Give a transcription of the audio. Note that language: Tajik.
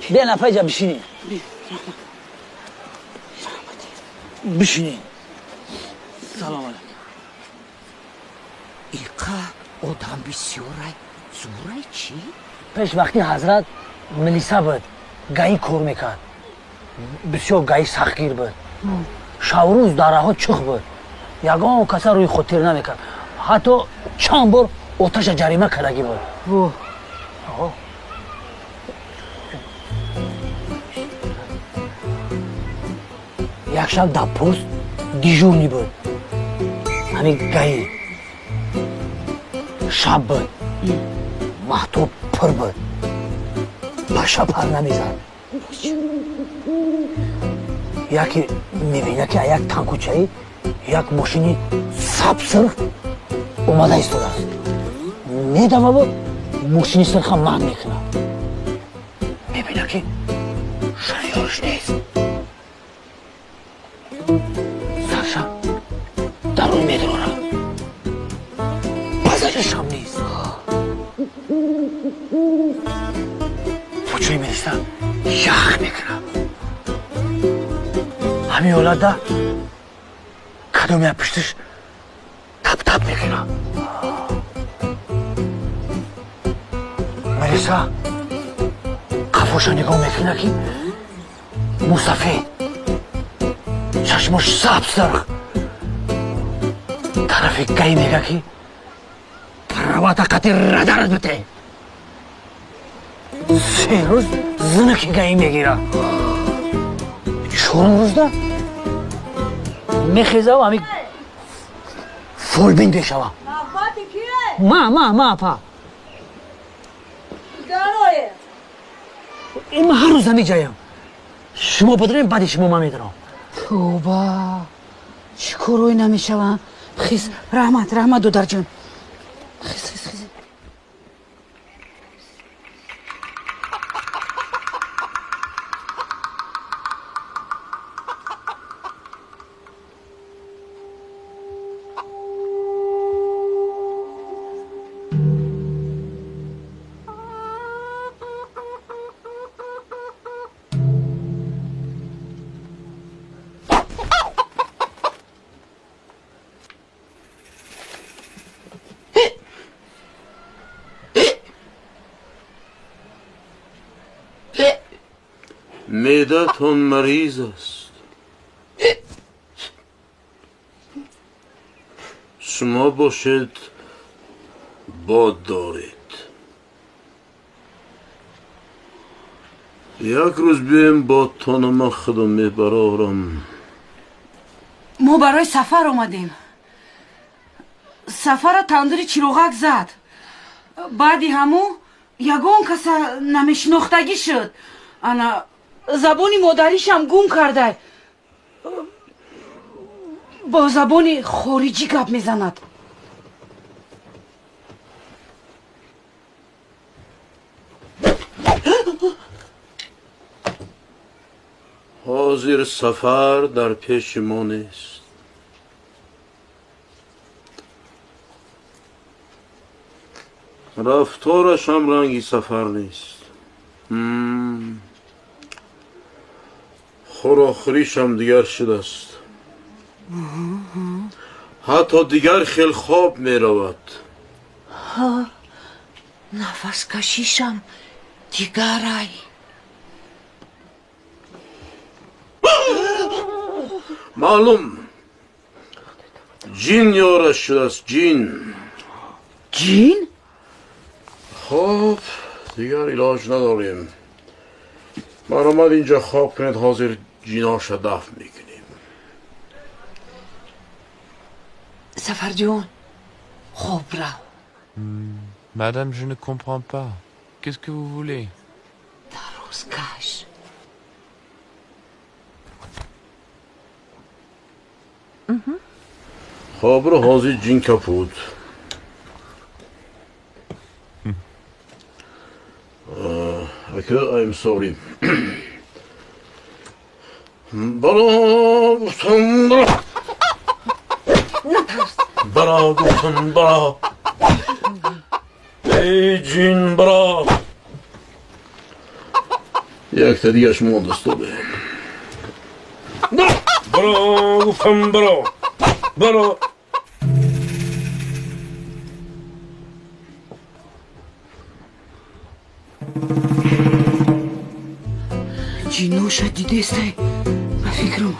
Бия нафайҷа бишинӣ. Бишинӣ. Салом алейкум. Иқа одам бисёрай, зӯрай чӣ? Пеш вақти ҳазрат милиса буд, гаӣ кор мекард. Бисёр гаӣ сахтгир буд. Шаврӯз дараҳо чух буд. Ягон каса рӯи хотир намекард. Ҳатто чанд бор оташа ҷарима кардагӣ буд. Як шаб дар пост дежурный буд. Ҳамин гаӣ. Шаб буд. Маҳтоб пур буд. Паша пар намезад. Яке мебина ки як танкучаи як мошини сабсирх омада истодааст. Медававу мошини сирха манъ мекунад. Мебина ки шофёрш нест. Сарша дарун медорад. Пазаришам нест. Почои милиса ях мекунад. Ҳамин ҳолатда кадоме пуштиш тап-тап мекунад. Милиса қафоша нигоҳ мекунад ки мусафед, чашмош сабз-сирх, тарафи гаи мега ки правата қати радарат бите. Се рӯз зинаки гаи мегирад. Чорум рӯзда мехезаву ҳамин фолбин мешава. Ма апа. Ма ҳар рӯз ҳамин ҷаям. Шумо бидонем, баъди шумо ман медонам. Тавба, чӣ корҳое намешаванд. Хис, раҳмат, раҳмат, додарҷон. Хис, хис, хис. معده‌تان مریض است. شما باشد باد دارید. یک روز بیایم بادتان من خودم میبرارم. мо барои сафар омадем. Сафара тандури чироғак зад. Баъди ҳамун ягон каса намешинохтагӣ шуд. Ана забони модаришам гум кардай. Бо забони хориҷӣ гап мезанад. Ҳозир сафар дар пеши мо нест. Рафторашам ранги сафар нест. Хӯрохӯришам дигар шудааст. Ҳатто дигар хел хоб меравад. Нафаскашишам дигарай. Маълум, ҷин ёраш шудааст, ҷин. Ҷин? Хоб, дигар илоҷ надорем. Марҳамат, инҷа хоб кунед, ҳозир ҷиноша дафн мекунем. Сафарҷон, хоб рав. Madame, je ne comprends pas. Qu'est-ce que vous voulez? Дароз каш. Хобро ҳозир ҷин капуд. Ака, I'm sorry. Бара гуфтам, бара. Натарс. Бара гуфтам, бара. Эй ҷин, бара. Якта дигаш мондаст обе. Баро, гуфтам, баро, баро. Ҷиноша дидестай, ба фикрам.